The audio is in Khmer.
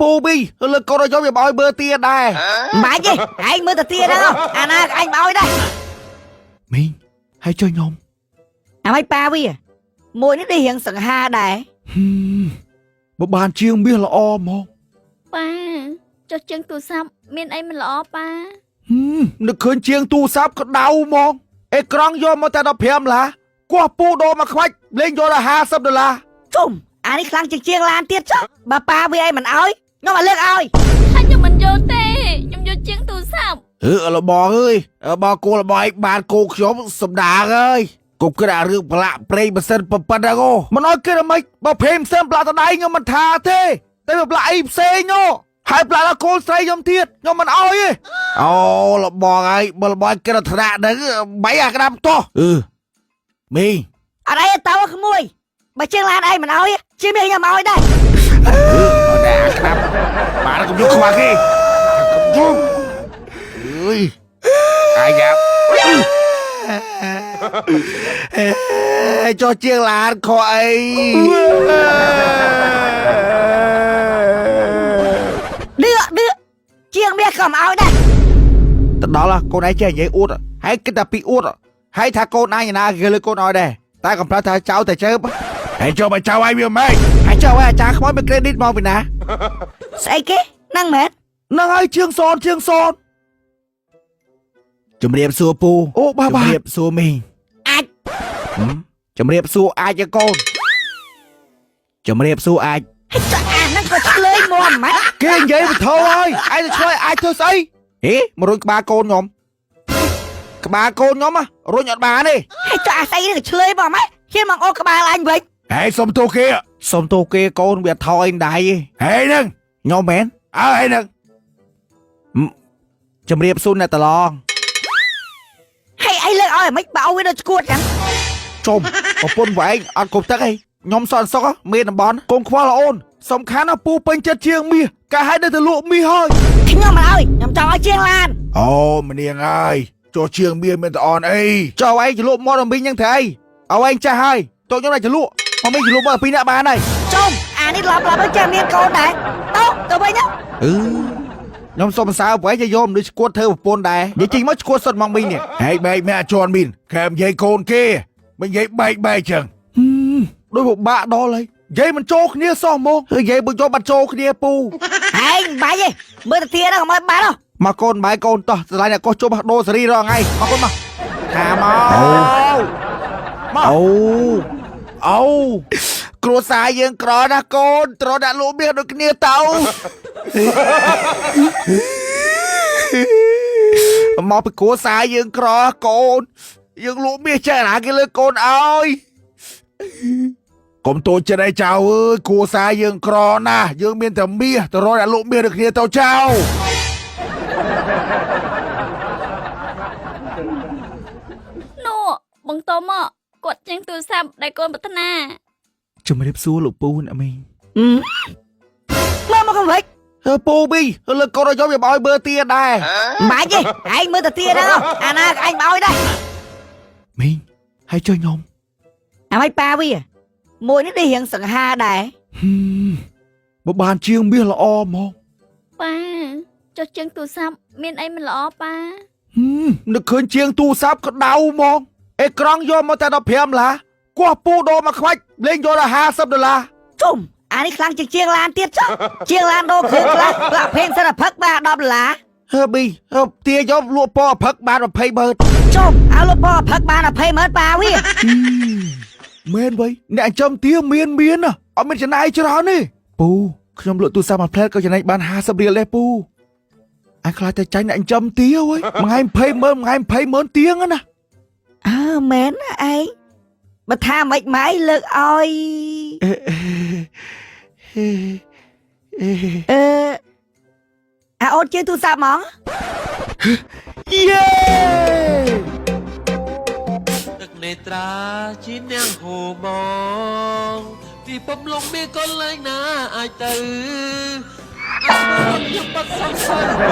ពូប៊ីលើកូនឲ្យខ្ញុំវាឲ្យមើលទៀតដែរ មិនបាច់ទេឯងមើលតាទាហ្នឹងអាណាក៏អញឲ្យដែរ មីងហើយចុះខ្ញុំ អាម៉េចប៉ាវាមួយនេះដូចរៀងសង្ហាដែរ ហឹមបើបានជាងមាសល្អហ្មង ប៉ាចុះជាងទូរស័ព្ទមានអីមិនល្អប៉ា ហឹមនឹកឃើញជាងទូរស័ព្ទក្តៅហ្មងអេក្រង់យកមកតែ15ដុល្លារគោះពូដូរមកខ្វាច់លេងយកដល់50ដុល្លារ ជុំអានេះខ្លាំងជាងជាងឡានទៀតចុះបើប៉ាវាឯងមិនឲ្យខ្ញុំឲ្យលើកឲ្យ ហើយខ្ញុំមិនយកទេខ្ញុំយកជាងទូរស័ព្ទ អឺលបងអើយបងគោលបងឯងបានគោខ្ញុំសំដាងអើយកុំគិតអារឿងប្រឡាក់ព្រេងម៉ាស៊ីនប៉ុណ្ណឹងអូមិនអោយគិតអាម៉េចបើព្រេងម៉ាស៊ីនប្រឡាក់តដៃខ្ញុំមិនថាទេតែបើប្រឡាក់អីផ្សេងអូហើយប្រឡាក់ដល់កូនស្រីខ្ញុំទៀតខ្ញុំមិនអោយទេអូលបងអើយបើលបងគិតដល់ថ្នាក់ហ្នឹងបីអាក្តាប់តោះអឺមីង អត់អីទេតើក្មួយបើជាងឡានឯងមិនឲ្យជាមាសខ្ញុំឲ្យដែរ អឺតែអាក្តាប់បានកុំយកខ្វះគេកុំយកអើយអាយ៉ាអេចុះជាងឡានខកអី ឌឺឌឺជាងមាសក៏មិនឲ្យដែរ ទៅដល់កូនឯងចេះនិយាយអួតហើយគិតតែពីអួតហើយថាកូនឯងណាគេលើកូនឲ្យដែរតែកំប្រាប់ថាចៅតែជើប ហើយចុះបើចៅឯងវាម៉េច ហើយចៅឲ្យអាចារ្យខ្មោចមានក្រេឌីតមកពីណា ស្អីគេហ្នឹងមែន ហ្នឹងហើយជាងសនជាងសនជំរាបសួរពូអូបាទបាទជំរាបសួរមីង អាច ជំរាបសួរអាចកូនជំរាបសួរអាច ហើយចុះអាហ្នឹងក៏ឆ្លើយមកម៉េច គេនិយាយបធោហើយឯងទៅឆ្លើយអាចធ្វើស្អីហេមករុញក្បាលកូនខ្ញុំក្បាលកូនខ្ញុំរុញអត់បានទេ ហើយចុះអាស្អីហ្នឹងក៏ឆ្លើយមកម៉េចជាមកអូក្បាលអញវិញ ហើយសុំទោសគេ សុំទោសគេកូនវាថយដៃ ហើយហ្នឹង ខ្ញុំមែន អើហើយហ្នឹង ជំរាបសួរអ្នកតឡង ហើយឯងលើកឲ្យមិនបើឲ្យវាដូចឈួតចឹង ជុំប្រពន្ធវែងអត់គ្រប់ទឹកអីខ្ញុំសន្តិសុខមានតំបន់កុំខ្វល់អូនសំខាន់ណាពូពេញចិត្តជាងមាសកាឲ្យនៅទៅលក់មាសហើយ ខ្ញុំមិនឲ្យខ្ញុំចង់ឲ្យជាងឡាន អូម្នាងអើយចុះជាងមាសមានតអនអី ចុះឯងចលក់មាត់អំពីញ៉ឹងទៅអីឲ្យឯងចាស់ហើយតោះខ្ញុំតែចលក់មកមីចលក់មកពីអ្នកបានហើយ ជុំអានេះឡប់ឡប់ឲ្យចេះមានកូនដែរទៅទៅវិញទៅ អឺខ្ញុំសុំសើប្រហែលជាយកមនុស្សឈួតធ្វើប្រពន្ធដែរនិយាយចេញមកឈួតសុទ្ធមកមីនេះ ហើយបែកមែអជន់មីនខែនិយាយកូនគេមិននិយាយបែកបែកចឹង ដូចពិបាកដល់ហើយនិយាយមិនចូលគ្នាសោះហ្មងនិយាយបើយកបាត់ចូលគ្នាពូ ឯងបាច់ទេមើលតាទាហ្នឹងកុំឲ្យបាត់ហ៎ មកកូនបាយកូនតោះស្រឡាញ់អ្នកកោះជុំដូរសេរីរាល់ថ្ងៃមកកូនមកថាមកអូអូគ្រួសារយើងក្រណាស់កូនត្រូវដាក់លក់មាសដូចគ្នាទៅមកពីគ្រួសារយើងក្រកូនយើងលក់មាសចេះណាគេលើកូនឲ្យ កុំតូចចិត្តអីចៅអើយគ្រួសារយើងក្រណាស់យើងមានតែមាសទៅរកអ្នកលក់មាសដូចគ្នាទៅចៅ នោះបងតមកគាត់ជាងទូរស័ព្ទដែលកូនប្រាថ្នា ជំរាបសួរលោកពូអ្នកមីង មើលមកកំវិញ ពូប៊ីលើកូនឲ្យខ្ញុំវាឲ្យមើលទៀតដែរ មិនបាច់ទេឯងមើលតាទាហ្នឹងអាណាក៏អញឲ្យដែរ មីងហើយចុះខ្ញុំ អាម៉េចប៉ាវាមួយនេះដូចរៀងសង្ហាដែរ បើបានជាងមាសល្អហ្មង ប៉ាចុះជាងទូរស័ព្ទមានអីមិនល្អប៉ា នឹកឃើញជាងទូរស័ព្ទក្តៅហ្មងអេក្រង់យកមកតែ15ដុល្លារគោះពូដូរមកខ្វាច់លេងយកដល់50ដុល្លារ ជុំអានេះខ្លាំងជាងជាងឡានទៀតចុះជាងឡានដូរគ្រឿងខ្លះប្រាក់ភេងសិនតែផឹកបាទ10ដុល្លារ ហឺប៊ីហឺទាយកលក់ពណ៌ផឹកបាន20ម៉ឺន ជុំឲ្យលោកพ่อផឹកបាន20ម៉ឺនប៉ាវា មែនវៃអ្នកចិញ្ចឹមទាមានមានណាអត់មានចំណាយច្រើនទេពូខ្ញុំលក់ទូរស័ព្ទមួយផ្លែតក៏ចំណេញបាន50រៀលដែរពូអញខ្លាចតែចាញ់អ្នកចិញ្ចឹមទាវៃមួយថ្ងៃ20ម៉ឺនមួយថ្ងៃ20ម៉ឺនទៀងណា អើមែនណាឯងបើថាមិនម៉ៃលើកឲ្យអឺអាអូនជាងទូរស័ព្ទហ្មង យេ ទឹកនេត្រាជាអ្នកហូមងពិភពលោកមានកន្លែងណាអាចទៅអាចធ្វើខ្ញុំបាត់សង្ស័យពី